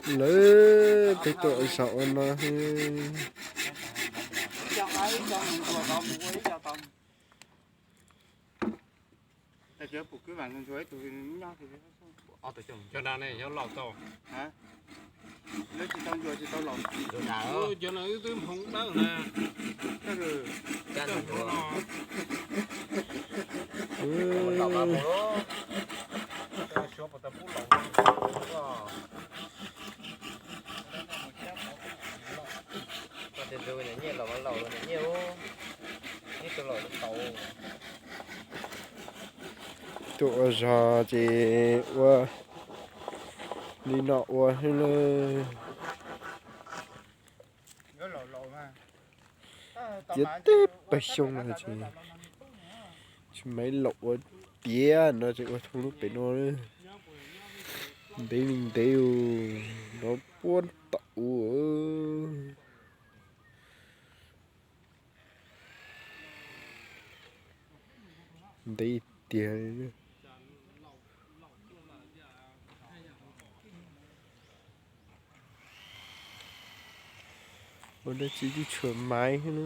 Lawv peb tuaj ua zog ua no. Cov no wb twb hmoov dawb na. Tuaj ua zog ces ua li no ua xwb na. Tiav teb pawg xyoo no ces tsis Maiv Laum ua tiav no ces ua thooj lub pem no. Ntev li ntev, nov puab tom u. Ntev tiag. Ua dab tsi twb tshuav Maiv na.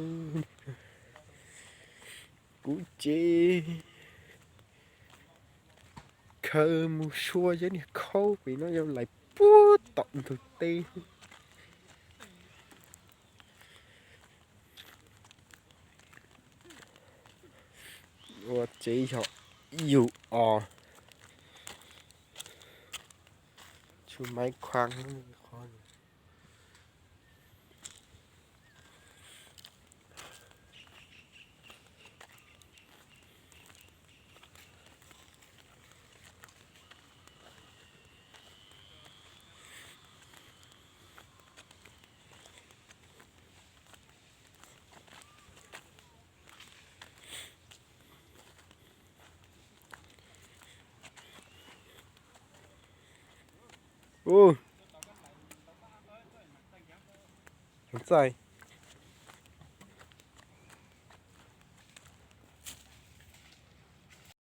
Kuv ces khaws mus sua cov niag khaub pem no yog lais puag tom ntug teb. Ua tsev yog yus os. Tshuav Maiv Khuam. Ub, txaij.